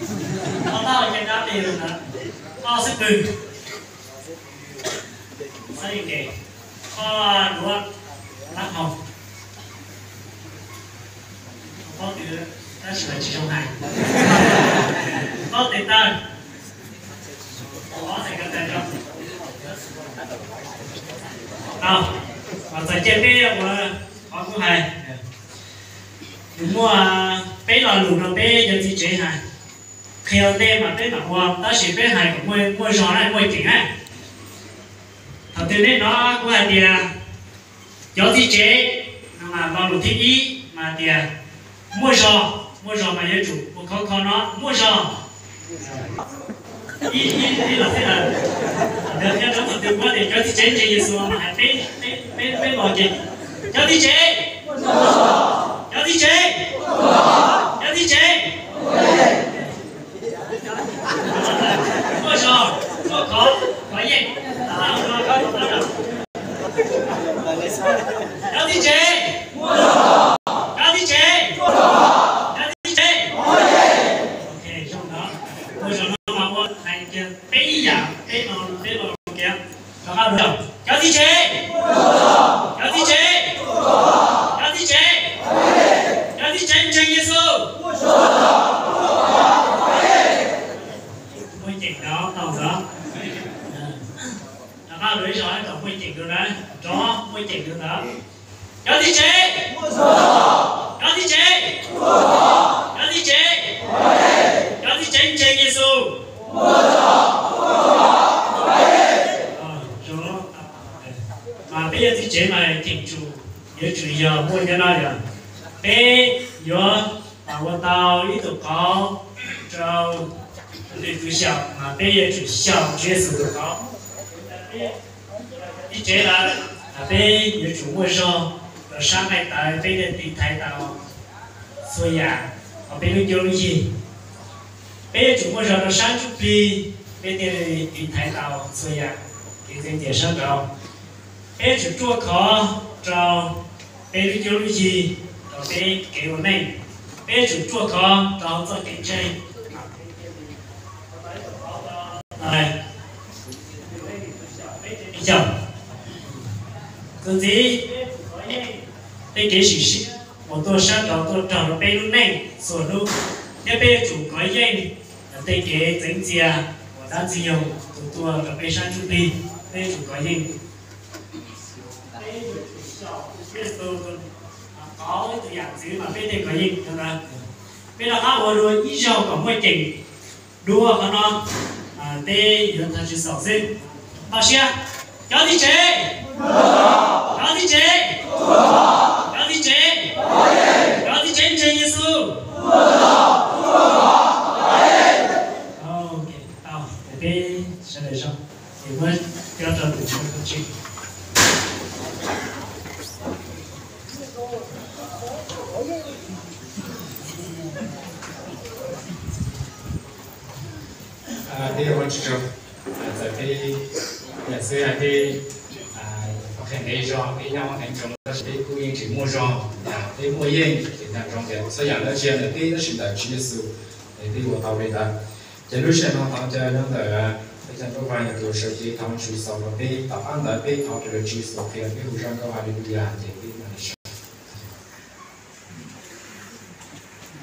Koj tau ces dab li ntawd, koj xib pwg, xib ke, koj duab, lab hau, pob tw, tab sis mas tsis zoo hais, pob tw taw, tau, txawm cia peb ua qhov kuv hais. Nws muaj peb lo lus rau peb cov txiv tsev hais. Qhia ua ntej mas peb mam ua, tab sis peb hais kom muaj zog na, muaj ceem na. Thaum twg nej hnov kuv hais tias cov txiv tsev, no mas lo lus thib ib mas tias muaj zog, muaj zog mas yuav tsum ua khov kho no, muaj zog. Ib, ib, ib los thiab lawm. Thaum twg nyob rau thaum twg kuv tias cov txiv tsev ntseeg Yexus mas hais peb, peb, peb, peb los ces cov txiv tsev, cov txiv tsev, cov txiv tsev, muaj zog, muaj khov, khov yeej, cov txiv tsev, cov txiv tsev, cov txiv tsev. Ok, zoo ntawd, muaj zog no mas ua hais tias peb ib yam, peb los, peb los kiag. Rov qab, cov txiv tsev, cov txiv tsev, cov txiv tsev, cov txiv tsev ntseeg Yexus. Muaj ceem ntawd, tau ntawd. Rov qab ib zaug kom muaj ceem dua na, rov muaj ceem dua ntawd. Cov txiv tsev, cov txiv tsev, cov txiv tsev, cov txiv tsev ntseeg Yexus. Mas peb yog txiv tsev mas cheem tsum, yuav tsum yog muaj nyob no yog peb yuav ua tau ib tug qauv rau lwm tus xyaum, mas peb yuav tsum xyaum Tswv Yexus tus qauv. Txiv tsev lawm, peb yuav tsum muaj zog rau sab nqaij tawv, peb thiaj tiv thaiv tau txhua yam hauv peb lub cuab lub yig. Peb yuav tsum muaj zog rau sab ntsuj plig, peb thiaj li tiv thaiv tau txhua yam kev txeev ntxias sab nraud. Peb yuav tsum ruaj khov rau peb lub cuab lub yig, rau peb kev ua neej. Peb yuav tsum ruaj khov rau hauv txoj kev ntseeg. Tus ntxiv, tej kev sim siab uas tuaj sab nraud tuaj raug rau peb lub neej txhua hnub, thiab peb yuav tsum kov yeej tej kev txeev ntxias uas dab ntxwg nyoog tus tuaj rau peb sab ntsuj plig, peb yuav tsum kov yeej. Peb yuav tsum xyaum Yexus qauv tus yam ntxwv mas peb thiaj kov yeej. Peb rov qab ua dua ib zaug kom muaj ceem dua qhov no, peb yuav thov Tswv xaus xwb. Toj siab, cov txiv tsev, cov txiv tsev, cov txiv tsev, cov txiv tsev ntseeg Yexus. Tau, peb sawv daws zoo, ces muab coj rau tus Tswv. Peb ua tsis tau, txawm peb yam xwb peb qhia ntev zog, peb nyob heev tsoom, tab sis peb kuj yeej tsis muaj zog. Peb muaj yeej ces nco ntsoov tias txhua yam lawv tsis yog ntawm peb tab sis ntawm Tswv Yexus, es peb ua tau li ntawd. Ces lub sij hawm no thov caw nyob ntawm peb cov nruab vaj yog tus sawv cev thov Tswv xaus rau peb. Tom qab ntawd peb thov raws li Tswv Yexus qhia, peb hu zaj nkauj Haleluya ces